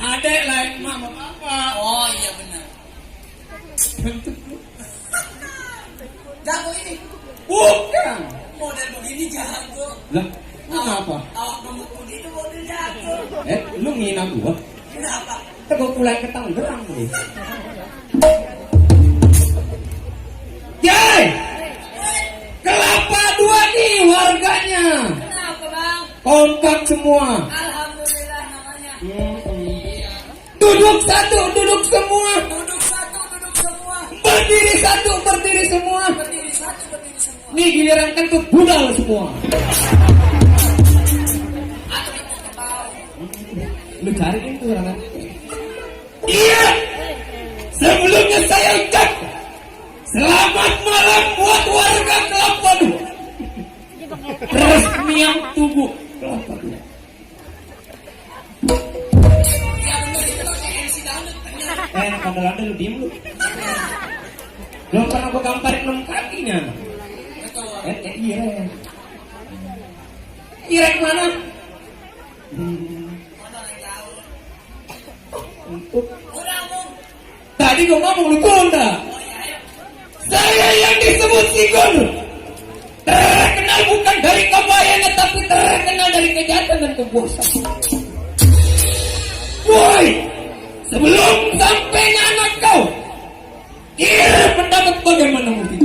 Adek lain mama papa. Oh iya benar. Jago ini. Bukan. Model begini jago. Lah, kenapa? Awak gemuk begitu model jago. Lu ngina gua? Kenapa? Tegak pulang ke Tangerang nih. Jai! Kelapa dua nih warganya. Kenapa bang? Kompak semua. Alhamdulillah namanya. Duduk satu, duduk semua. Duduk satu, duduk semua. Berdiri satu, berdiri semua. Berdiri satu, berdiri semua. Nih giliran kentut budal semua. Atau ikut ke bawah. Lu cari itu orang. Iya. Sebelumnya saya ucap selamat malam buat warga Kelapa Dua. Resmian tubuh Kelapa Dua. Ya benar itu loh kayak MC Dangdut. Enak kadang-kadang lu diem lu. Belum pernah gua gamparin 6 kakinya. Betul. Iya. Irek mana? Mana yang jauh? Untuk Udah bung. tadi gua ngomong lu tunda. Oh iya ayo. Saya yang disebut Sigon terkenal bukan dari kampanye tapi terkenal dari kejahatan dan kebosan. Woi, sebelum sampainya anak kau, kira pendapat bagaimana mesti?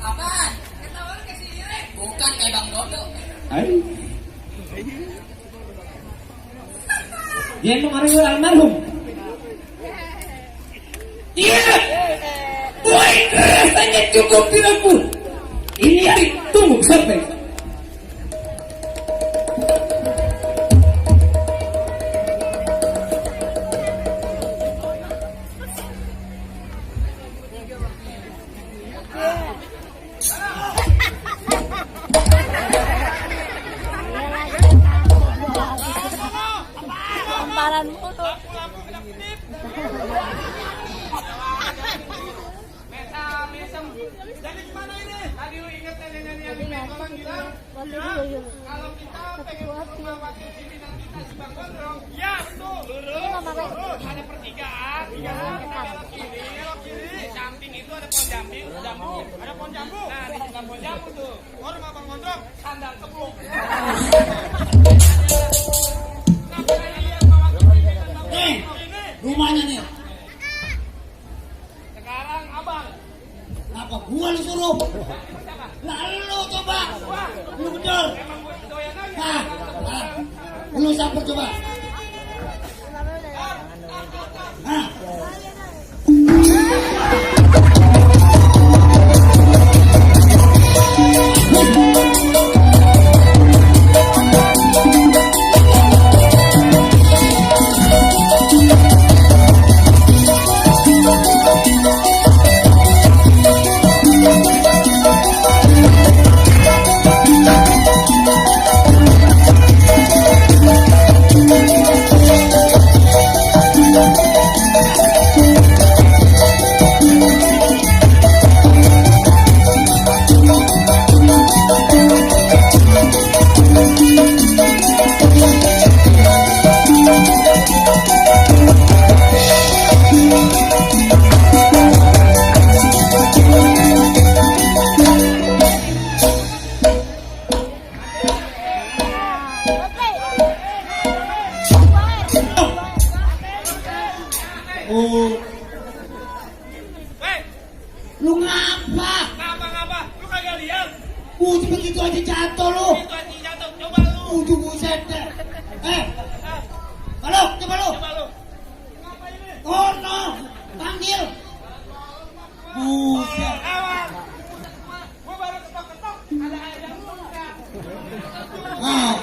Apaan? Bukan kayak Bang Dodo. Ayo. Dia emang almarhum. Iya. Woi, rasanya cukup tidak pun. Ini hari tunggu sampai. Hamparan mo to. Jadi gimana ini? Tadi lu inget nenek yang orang bilang, kalau kita pengen mengawasi pimpinan kita si Bang Gondrong, ya betul. Lurus, ada pertigaan, kita belok kiri, samping itu ada pohon jambu, ada pohon jambu. Nah di sebelah pohon jambu tuh, rumah Bang Gondrong, sandal cepluk. Nih, rumahnya nih. Sekarang abang. Kenapa gua lu suruh? Lalu coba. Lu bener. Emang gue doyan aja. Nah, Lu samper coba. Hah? Oh, Hei, lu ngapa? ngapa? Lu kagak lihat? Begitu aja jatuh lu. Itu anjing jatuh. Coba lu. Buset dah. Halo, coba lu. Coba lu. Ngapain ini? Oh no, panggil. Buset. Awas. Gua baru ketok-ketok. Ada yang muncrat. Ah.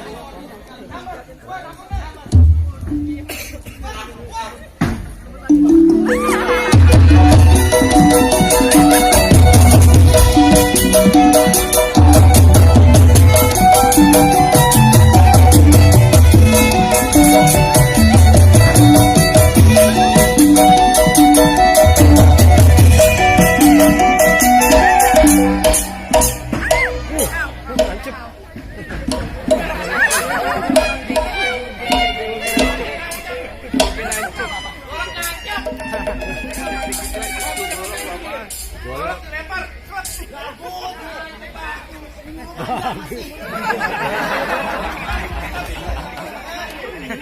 Orang dilempar.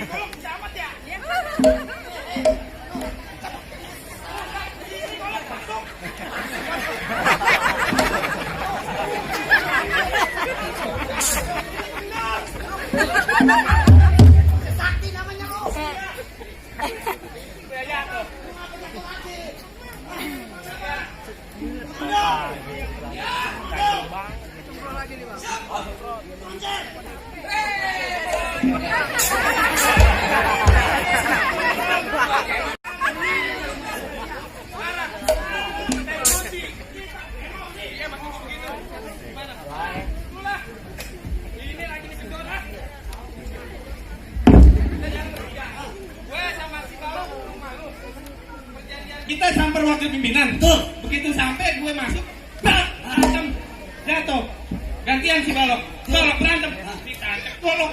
Kalau kiamat ya. Sakti namanya lu. Ya tuh. Kita samper wakil pimpinan. Betul. Begitu sampai gue masuk, berantem, jatuh. Gantian si Balok. Balok berantem. Ditangkap, Balok.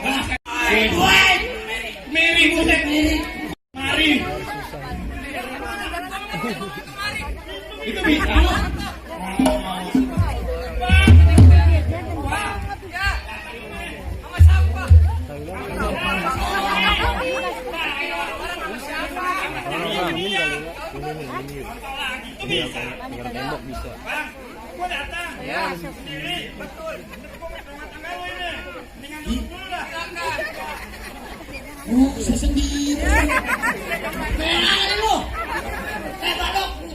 Mary, buset. Mari. Itu bisa. Itu bisa. Tembok bisa. Bang, gua datang. Ya, sendiri. Betul. Gua main rumah tangga lu ini. Mendingan dulu lah. Bisa sendiri. Benar lu. Badok, lu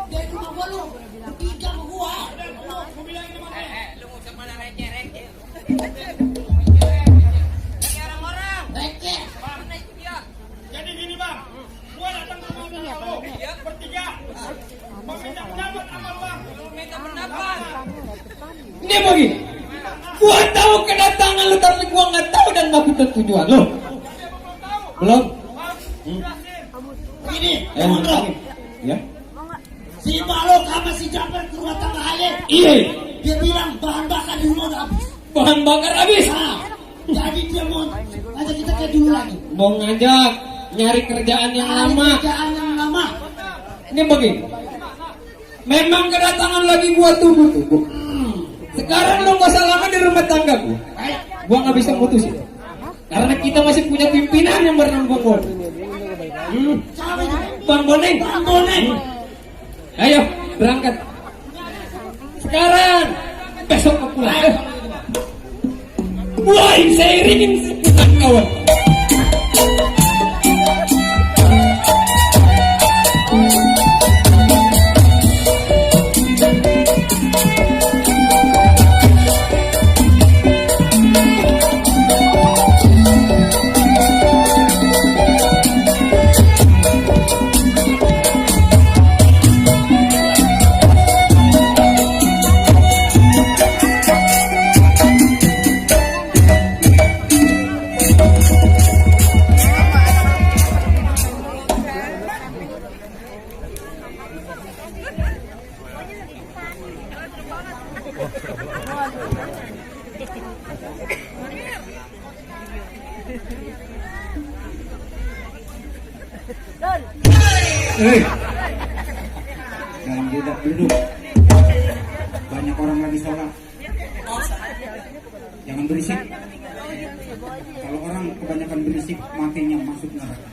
dari rumah gua lu. Bertiga sama gua. Gua bilang sama lu. Lu mau sama receh-receh. Receh. Mana itu dia? Jadi gini bang, gua datang ke rumah tangga lu. Bertiga. Mau minta pendapat sama lu bang. Lu minta pendapat. Ini begini. Gua tahu kedatangan lu tapi gua nggak tahu dan nggak punya tujuan lu. Belum? Begini, Eh, Mondro. ya? Si Balok sama si Japer ke rumah tangga Ale. Iya. Dia bilang bahan bakar di rumah udah habis. Bahan bakar habis. Nah, jadi dia mau ngajak kita kayak dulu lagi. Mau ngajak nyari kerjaan yang lama. Kerjaan yang lama. Ini begini. Memang kedatangan lagi gua tunggu. Sekarang lu gak usah lama di rumah tangga gua. Gua nggak bisa mutusin. Karena kita masih punya pimpinan yang bernama Bang Boneng. Siapa itu? Bang Boneng. Bang Boneng. Ayo berangkat. Sekarang besok ke pulang. Wah, saya iringin bukan kawan. Jangan duduk. Banyak orang lagi sholat. Jangan berisik. Kalau orang kebanyakan berisik, matinya masuk neraka.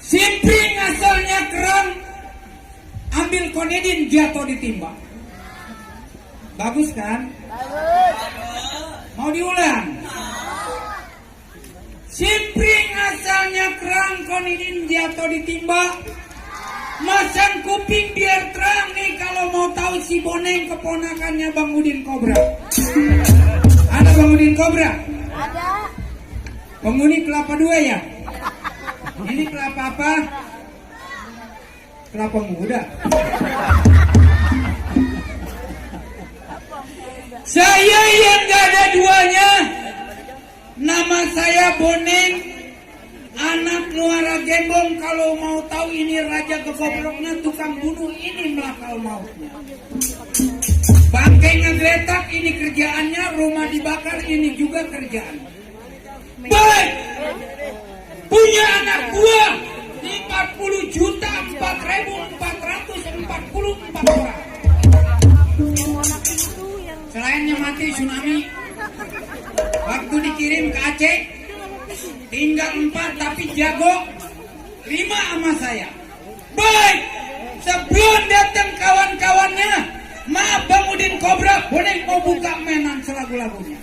Simpring asalnya kerang, ambil konidin jatuh ditimba. Bagus kan? Mau diulang? Simpring asalnya kerang, konidin jatuh ditimba. Masang kuping biar terang nih kalau mau tahu si Boneng keponakannya Bang Udin Kobra. Ada Bang Udin Kobra? Ada. Penghuni kelapa 2 ya? Ini kelapa apa? Kelapa muda. Saya yang gak ada duanya. Nama saya Boneng, anak Muara Gembong. Kalau mau tahu ini raja kegobloknya, tukang bunuh ini melakal mautnya. Bangkai ngegeletak ini kerjaannya, rumah dibakar ini juga kerjaan. Baik, punya anak buah 40.444.444 orang. Selainnya mati tsunami. Waktu dikirim ke Aceh tinggal 4 tapi jago 5 sama saya. Baik, sebelum datang kawan-kawannya, maaf Bang Udin Kobra, boleh mau buka mainan selagu-lagunya.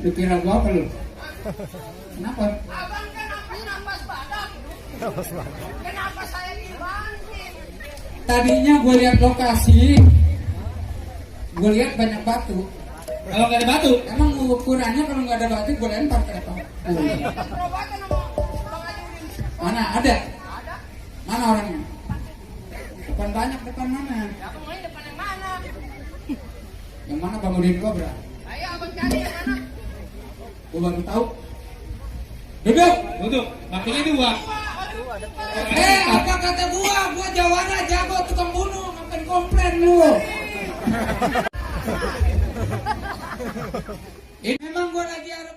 Dikira gua apa lu? Kenapa? Abang kenapa nafas badak? Kenapa saya dibanting? Tadinya gue lihat lokasi, gue lihat banyak batu. Kalau nggak ada batu, emang ukurannya kalau nggak ada batu gue lempar ke depan. Perobatan sama Bang Ayudin. Mana ada? Mana orangnya? Depan banyak, depan mana? Ya, pemain depan yang mana? Yang mana bangunin Cobra? Ayo abang cari yang mana? Gua baru tahu. Duduk. Makinnya dua. Apa kata gua? Gua jawabannya jago tukang bunuh, ngapain komplain lu? Ini memang gua lagi harap